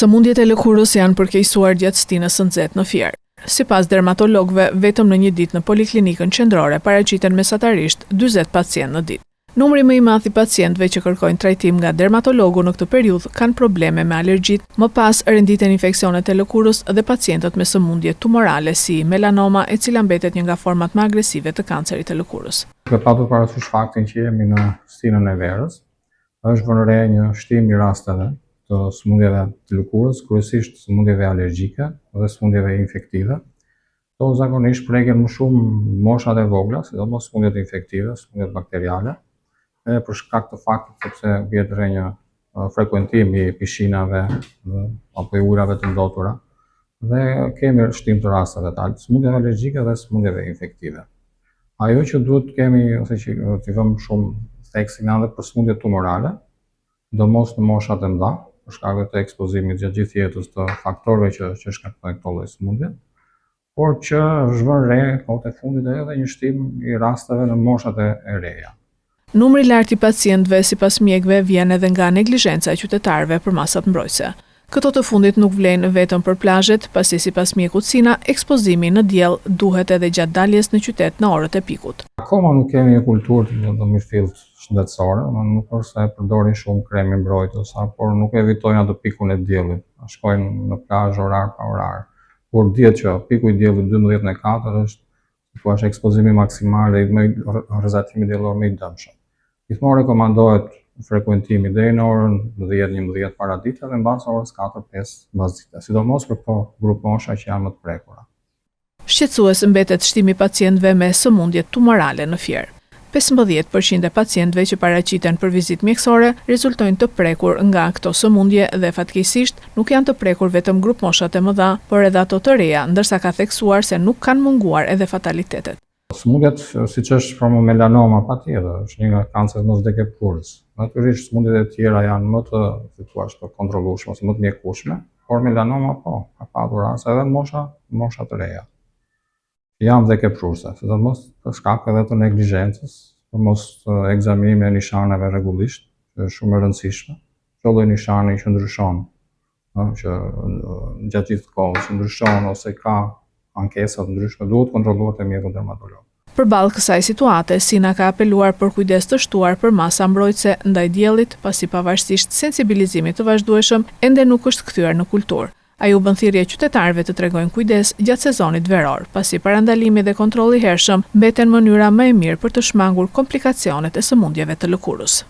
Sëmundjet e lëkurës janë përkeqësuar gjatë stinës së nxehtë në Fier. Sipas dermatologëve, vetëm në një ditë në Poliklinikën Qendrore paraqiten mesatarisht 40 pacientë në ditë. Numri më i madh i pacientëve që kërkojnë trajtim nga dermatologu në këtë periudhë kanë probleme me alergjitë, më pas renditen infeksionet e lëkurës dhe pacientët me sëmundje tumorale si melanoma e cila mbetet një nga format më agresive të kancerit të lëkurës. Duke patur parasysh faktin që jemi në stinën e verës, është vënë re një shtim i rasteve të sëmundjeve të lëkurës, kryesisht sëmundjeve alergjike dhe sëmundjeve infektive. Këto zakonisht prekin më shumë moshat e vogla, sidomos sëmundjet infektive, sëmundjet bakteriale, edhe për shkak të faktit sepse vihet re një frekuentim i pishinave apo i ujërave të ndotura dhe kemi shtim të rasteve të sëmundjeve alergjike dhe sëmundjeve infektive. Ajo që duhet të kemi ose që t'i vëmë shumë theksin janë edhe për sëmundjet tumorale, sidomos në moshat e mëdha, për shkak të ekspozimit gjatë gjithë jetës të faktorëve që që shkaktojnë këto lloj sëmundje, por që është vënë re kohët e fundit edhe një shtim i rasteve në moshat e, e reja. Numri i lartë i pacientëve, sipas mjekëve, vjen edhe nga neglizhenca e qytetarëve për masat mbrojtëse. Këto të fundit nuk vlejnë vetëm për plazhet, pasi sipas mjekut Sina, ekspozimi në diell duhet edhe gjatë daljes në qytet në orët e pikut. Akoma nuk kemi një kulturë të mirëfilltë shëndetësore, nuk është se e përdorin shumë kremin mbrojtës, por nuk evitojnë atë pikun e diellit, shkojnë në plazh orar pa orar. Por dihet që piku i diellit 12 në 4 është thua është ekspozimi maksimal dhe më rrezatimi diellor më i dëmshëm. Gjithmonë rekomandohet frekuentimi deri në orën 10-11 paradite dhe mbas orës 4-5 mbasdite, sidomos për këto grupmosha që janë më të prekura. Shqetësues mbetet shtimi i pacientëve me sëmundje tumorale në Fier. 15% e pacientëve që paraqiten për vizitë mjekësore rezultojnë të prekur nga këto sëmundje dhe fatkeqësisht nuk janë të prekur vetëm grupmoshat e mëdha, por edhe ato të reja, ndërsa ka theksuar se nuk kanë munguar edhe fatalitetet. Sëmundjet, siç është për shembull melanoma, patjetër, është një nga kanceret më vdekjeprurës. Natyrisht, sëmundjet e tjera janë më të, si thua, të kontrollueshme ose më të mjekueshme, por melanoma po, ka patur raste edhe në mosha, mosha të reja. Janë vdekjeprurëse, sidomos për shkak edhe të neglizhencës, për mos ekzaminimin e nishaneve rregullisht, që është shumë e rëndësishme. Çdo lloj nishani që ndryshon, ëh, që gjatë gjithë kohës që ndryshon ose ka ankesa të ndryshme, duhet kontrolluar te mjeku dermatolog. Përballë kësaj situate, Sina ka apeluar për kujdes të shtuar për masa mbrojtëse ndaj diellit, pasi pavarësisht sensibilizimit të vazhdueshëm, ende nuk është kthyer në kulturë. Ai u bën thirrje qytetarëve të tregojnë kujdes gjatë sezonit veror, pasi parandalimi dhe kontrolli i hershëm mbeten mënyra më e mirë për të shmangur komplikacionet e sëmundjeve të lëkurës.